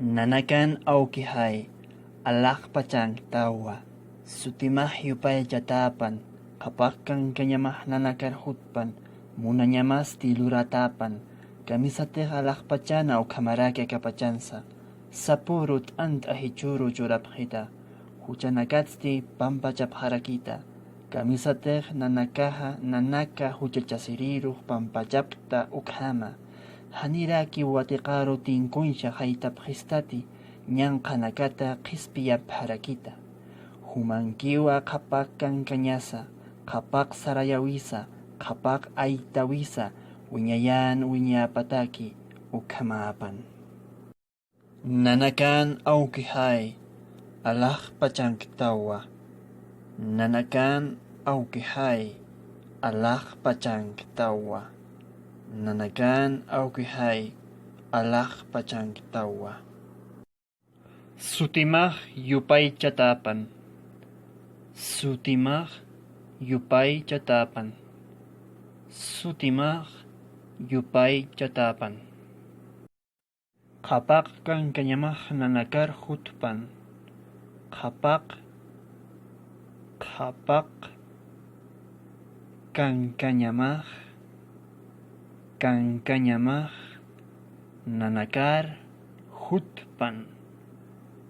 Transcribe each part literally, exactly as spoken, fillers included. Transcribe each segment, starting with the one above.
Nanakan awkixay, alaxpachanktawa. Sutimax yupaychatäpan, qhapaq kankañamax nanakar jutpan, munañamasti luratäpan, kamisatix alaxpachana ukhamaraki akapachansa, sapüru t'ant'a jichhüru churapxita, juchanakatsti pampachapxarakita, kamisatix nanakaxa nanaka juchachasirirux pampachapkta ukhama, janiraki watiqaru tinkuñsa jaytapxistati, ñan qhanakata qhispiyapxarakita. Jumankiwa qhapaq kankañasa, qhapaq sarayawisa, qhapaq aytawisa, wiñayan wiñayapataki ukhamäpan. Nanakan awkixay, alaxpachanktawa. Nanakan awkixay, alaxpachanktawa. Nanakan awkixay, alaxpachanktawa. Sutimax yupaychatäpan. Sutimax yupaychatäpan. Sutimax yupaychatäpan. Qhapaq kankañamax nanakar jutpan. Qhapaq, qhapaq kankañamax, kankañamax nanakar jutpan,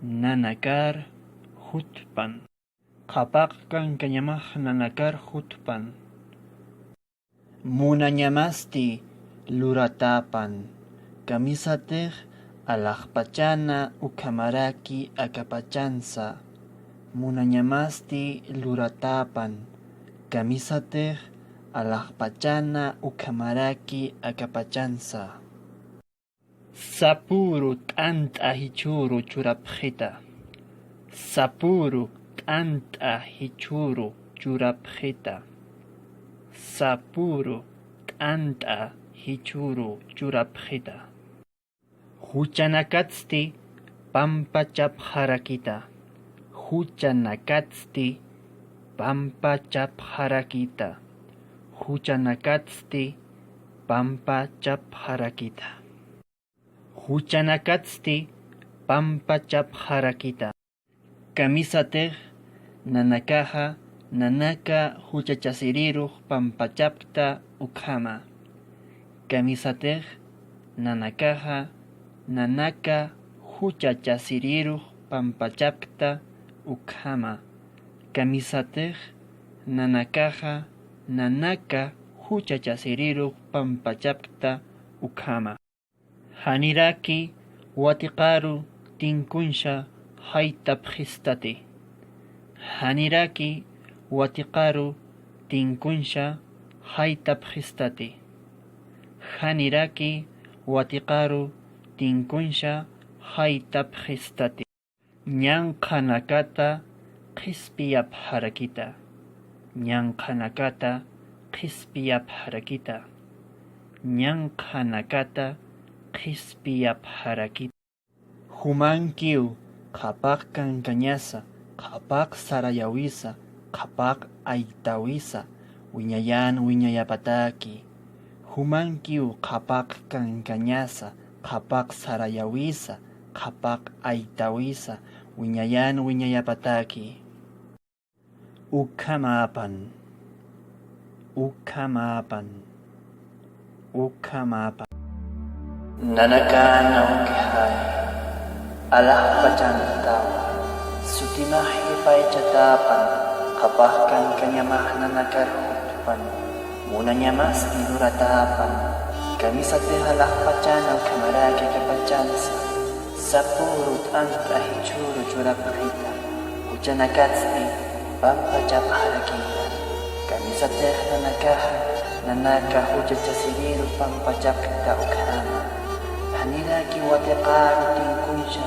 nanakar jutpan. Qhapaq kankañamax nanakar jutpan. Munañamasti luratäpan, kamisatix alaxpachana ukhamaraki akapachansa. Munañamasti luratäpan, kamisatix alaxpachana ukhamaraki akapachansa. Sapüru t'ant'a jichhüru churapxita. Sapüru t'ant'a jichhüru churapxita. Sapüru t'ant'a jichhüru churapxita. Juchanakatsti pampachapxarakita. Juchanakatsti pampachapxarakita. Juchanakatsti pampachapxarakita. Juchanakatsti pampachapxarakita. Kamisatix nanakaxa nanaka juchachasirirux pampachapkta ukhama. Kamisatix nanakaxa nanaka juchachasirirux pampachapkta ukhama. Kamisatix nanakaxa nanaka juchachasirirux pampachapkta ukhama. Janiraki watiqaru tinkuñsa jaytapxistati. Janiraki watiqaru tinkuñsa jaytapxistati. Janiraki watiqaru tinkuñsa jaytapxistati. Ñan qhanakata qhispiyapxarakita. Ñan qhanakata qhispiyapxarakita. Ñan qhanakata qhispiyapxarakita. Jumankiw qhapaq kankañasa, qhapaq sarayawisa, qhapaq aytawisa, wiñayan wiñayapataki. Jumankiw qhapaq kankañasa, qhapaq sarayawisa, qhapaq aytawisa, wiñayan wiñayapataki. Ukhamapan, ukhamapan, ukhamapan. Nanakan awkixay, alaxpachantawa, sutimax yupaychatäpan, qhapaq kankañamax nanakar jutpan, munañamasti luratäpan, kamisatix alaxpachana ukhamaraki akapachansa, sapüru t'ant'a jichhüru churapxita, juchanakatsti pampachapxarakita, kamisatix nanakaxa nanaka juchachasiriru pampachapkta ukhama, janiraki watiqaru tinkuñsa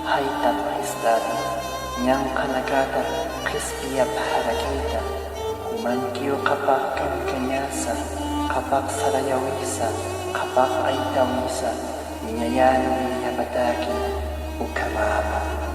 jaytapxistati, ñan qhanakata qhispiyapxarakita, jumankiw qhapaq kankañasa, qhapaq sarayawisa, qhapaq aytawisa, wiñayan wiñayapataki, ukhamapan.